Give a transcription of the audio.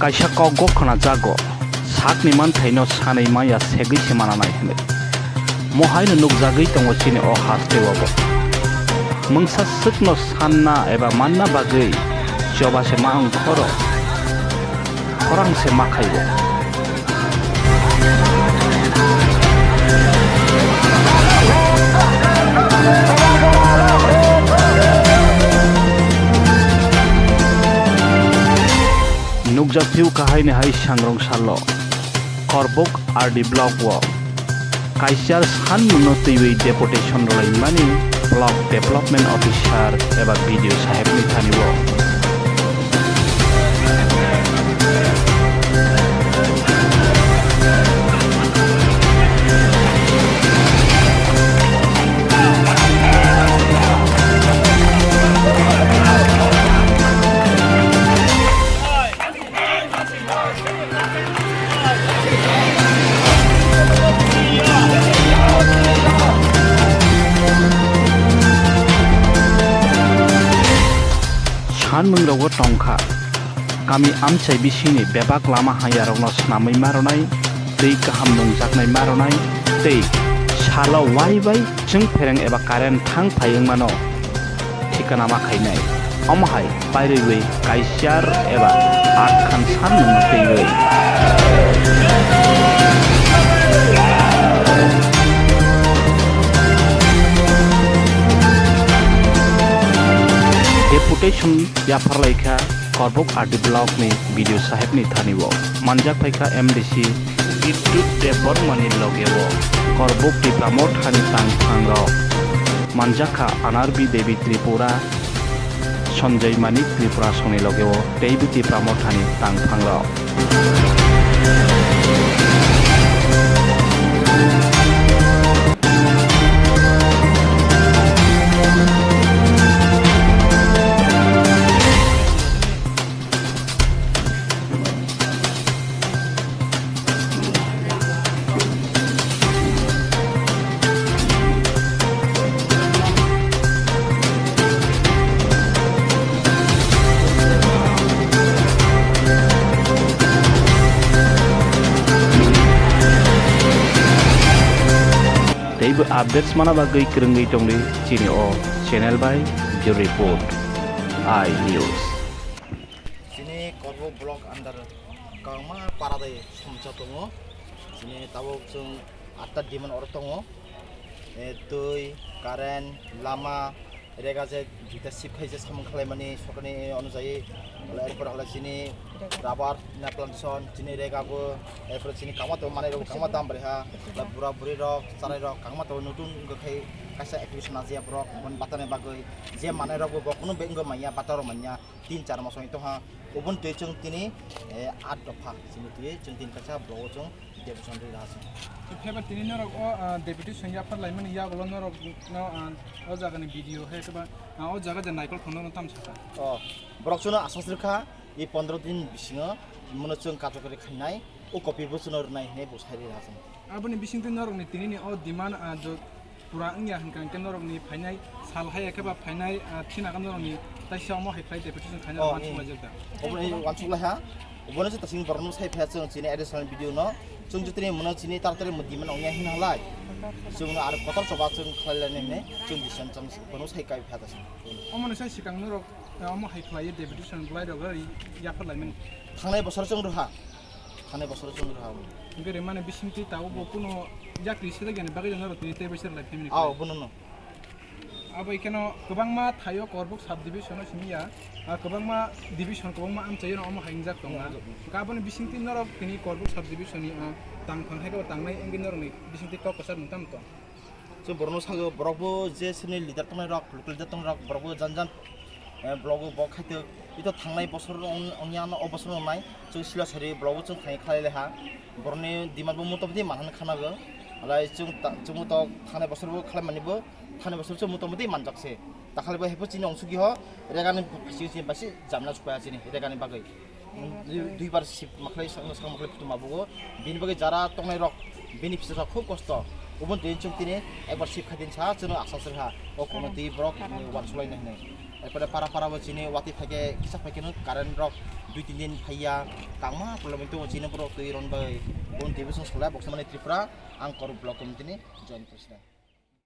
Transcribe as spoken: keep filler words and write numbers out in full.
Kaisa kokbo khwnajago, sakni manthaino sanwi manya segwi se mananai hwnwi. Mohaino nukjagwi tongo chini o hasteo bo. Mungsa swkno sanna eba manna bagwi choba se ma wngkhoro, khorang se ma khaibo. Nukjak phiyw kahaini hai sangrong salo Korbuk R D block o kaisa sanmungno twiwi deputation rwlaimani block development officer eba B D O sahebni thani o. Sanmung rogo tongkha, kami amchai bisingni bebak lama hayarokno swnamwi ma rwnai, tei kaham nungjaknai ma rwnai, tei salo wai bai chwng phereng eba current thang phai wngmano thikana ma khainai. Omo hai pairwi kaisiar eba atkhan sanmungno twiwi. Deputation yapharlaikha Korbuk R D block ni B D O sahebni thani o. Manjak phaikha M D C Bidyut Debbarmani logeo. Korbuk Tipra Mothani tangphangrok manjakha Anarbi Devi Tripura, Sanjay Manik Tripura songni logeo tei Tipra Mothani tangphangrok. Teibo updates mana bagwi kwrwngwi tongdi chini o channel bai Bureau Report I News. Chini Korbuk block under kwbangma para dai somsa tongo. Chini tabuk chwng atta demand oro tongo. E, twi, current, lama, rega je duita sip khai je samung khlaimani sorkarni onujai, erpor hala chini rubber na plantation, chini rega bo, erpor chini kangma tongo manai rok kangma dam bwrwi ha, bura bwrwi rok, charai rok kangma tongo nutun wngkha khai kaisa application najiya borok, boni batani bagwi je manai rok bo, bo kunu bag wngkha manya, bata rok manya. Tin char mas wngwi tongha. Oboni twi chwng tini, eh, aat dopha chini twi chwng tini kaisa blogo chwng deputation rwi rwha chwng. Phaiba tini norok o, ah, deputation yaphar laimani yagulo norok no, ah, o jagani B D O hai khe ba, ah, o jaga je naikol phano no tam sakha. O, borok chwngno aswk swrwkha, e pondro din bisingo mono chwng karjokari khainai, o copy bo chwngno rwnai hinwi bo sai rwha chwng. Aboni bisingtwi norokni tinini o demand, ah, do-, pura wngya hwnkha hwnkhe norokni phainai sal hai khe ba phainai, ah, thina khe norokni taisa omo hai khlai tei petition khaina Oh, wansuk mm. laijak da. Obo ni wansuk lai ha. Obo no se tasing borok no sai phai chwng chini additional video no. Chwng jotoni mono chini taratari mo demand ongya hin halai. Chwng no ar kotor choba chwng khlai lai nai hinwi chwng decision chwng bono sai kai pha tasing. Omo ni sai sikang norok, ah, omo hai khlai deputation bulai rok ri yaphar lai mani. Thangnai bosor chwng rwha. Thangnai bosor chwng rwha. Hwnkhe rimani bisingtwi tabuk bo kuno yakri selek yani bagwi jano rok tini tei bai selek lai phaimani. Ao bono no. Abo ikheno kwbangma thaio Korbuk sub division o simi ya, ah, kwbangma division kwbangma amchaio no omo hai wngjak tongo. Wngjak tongo. Hwnkhe aboni bisingtwi norok tini Korbuk sub division ni, ah, tangphang hai khe tangnai wngwi norokni bisingtwi kok kwchar mung tamo tong? Chwng borokno sago, borokbo je chini leader tongnai rok, local leader tongnai rok, borokbo jan jan, eh, blogo bo khaitwk. Ito thangnai bosor ong-, ongya no o bosor wngnai. Chwng sila sari blogo chwng khainai khlai le ha. Borokni demand bo motamoti manhan khanago. Alai chwng ta-, chwngbo tok thangnai bosor bo khlai mani bo. Thani bosor se motamoti manjak se. Dakhali bo hepo chini ongsugi ho, regani phisi chini basi jamna chukaya chini, regani bagwi. Dui, dui bar sip maklai, sang, sang maklai phutu mabugo. Bini bagwi jara tongnai rok, bini pisa rok khub kosto. Ubun twi chwng tini ekbar sip khaidin sa, chwngno asa sir ha. O kono twi borok, wansulai nai hinwi. Erpore para para bo chini watwi phaikhe kisa phaikhe no current rok dui tin din phaiya, tangma problem wngtwi tongo chini borok twi ron bai. Bon T V song solai boksa mani Tripura, ang Koruk Block Committee ni Joint President.